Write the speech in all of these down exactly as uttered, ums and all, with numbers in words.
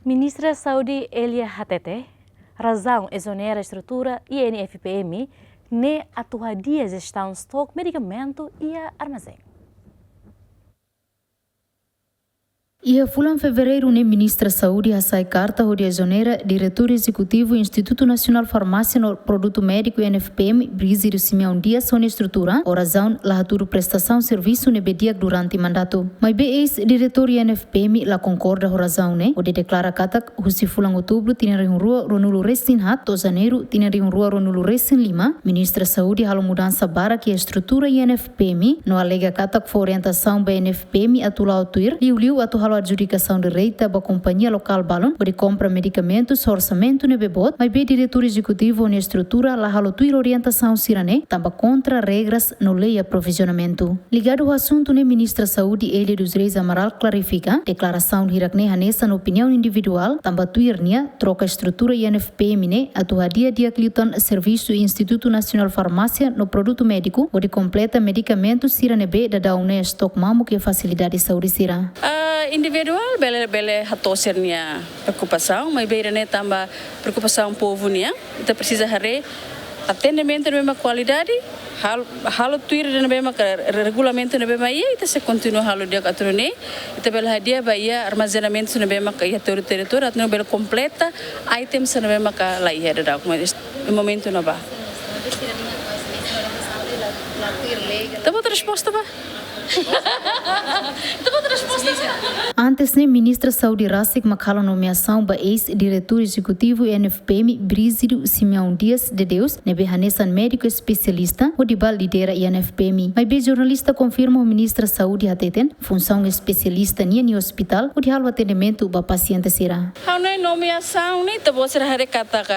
Ministra Saúde Elia hatete, razaun ezonera estrutura INFPM ne'e atu hadi'a jestaun stok medikamentu iha armazén. Iha fulan Fevereiru ne'e Ministra Saúde hasai karta hodi ezonera Diretór Ezekutivu Institutu Nasionál Farmásia no Produtu Médiku, INFPM, Brígido Simeão Dias ho nia estrutura, ho razaun la hatudu prestasaun servisu ne'ebé di'ak durante mandatu. Maibé eis-diretór INFPM la konkorda ho razaun ne'e, hodi deklara katak husi fulan Outubru tinan rihun rua ruanulu resin haat to'o Janeiru tinan rihun rua ruanulu resin lima, Ministra Saúde halo mudansa barak iha estrutura INFPM, no alega katak fó orientasaun ba INFPM atu la'o tuir, liuliu atu halo adjudikasaun direta ba kompañia lokál balun hodi kompra medikamentus ho orsamentu ne'ebé boot, maibé Diretór Ezekutivu ho nia estrutura la halo tuir orientasaun sira-ne'e, tanba kontra regras no lei aprovizionamentu. Ligadu ho asuntu ne'e, Ministra Saúde Elia dos Reis Amaral klarifika, deklarasaun hirak-ne'e hanesan opiniaun individuál, tanba tuir nia, troka estrutura INFPM ne'e atu hadi'a di'ak liután servisu Institutu Nasionál Farmásia no Produtu Médiku, hodi kompleta medikamentu sira ne'ebé daudaun ne'e stok mamuk iha fasilidade saúde sira. Ah, individuál bele, bele hato'o sira-nia preokupasaun, maibé ida-ne'e tanba preokupasaun povu nian, ita presiza haree atendimentu ne'ebé mak kualidade, hal-, halo tuir ida ne'ebé maka re-, regulamentu ne'ebé mak iha, ita sei kontinua halo di'ak atu nune'e, ita bele hadi'a ba iha armazenamentu ne'ebé maka iha territóriu, atu nune'e bele kompleta item sira ne'ebé maka la iha daudaun, mas momentu ne'ebá. Ita-boot resposta ba? Ita-boot resposta ba? Antes ne'e, Ministra Saúde rasik mak halo nomeasaun ba eis-diretór ezekutivu INFPM Brígido Simeão Dias de Deus, ne'ebé hanesan médiku espesialista, hodi bá lidera INFPM. Maibé jornalista konfirma ho Ministra Saúde hateten, funsaun espesialista nian iha ospitál, hodi halo atendimentu ba pasiente sira. Ha'u-nia nomeasaun ne'e, ita-boot sira haree katak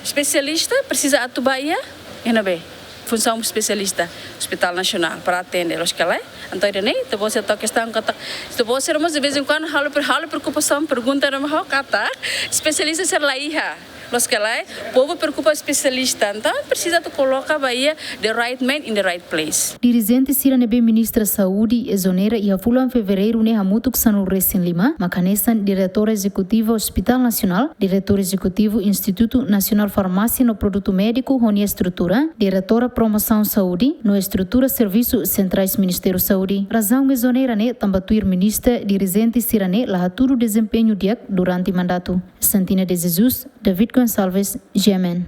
espesialista presiza atu bá iha, iha ne'ebé? Funsaun espesialista, Hospital Nasionál, para atende, loos ka lae? Entaun ida-ne'e, ita-boot sira to'o kestaun katak, ita-boot sira mós de vez em quando halo pre-, halo preokupasaun, pergunta ne'e mak ha'u katak, espesialista sira la iha, loos ka lae? Povu preokupa espesialista, entaun presiza atu koloka ba iha the right man in the right place. Dirijente sira ne'ebé Ministra Saúde ezonera iha fulan Fevereiru ne'e hamutuk sanulu resin lima, mak hanesan Diretór Ezekutivu Hospital Nasionál, Diretór Ezekutivu Institutu Nasionál Farmásia no Produtu Médiku ho nia estrutura, Diretora Promosaun Saúde, no estrutura servisu sentrais Ministériu Saúde. Razaun ezonera ne'e tanba tuir ministra dirijente sira-ne'e la hatudu dezempeñu di'ak durante mandatu. Santina de Jesus, David Gonçalves, GMN.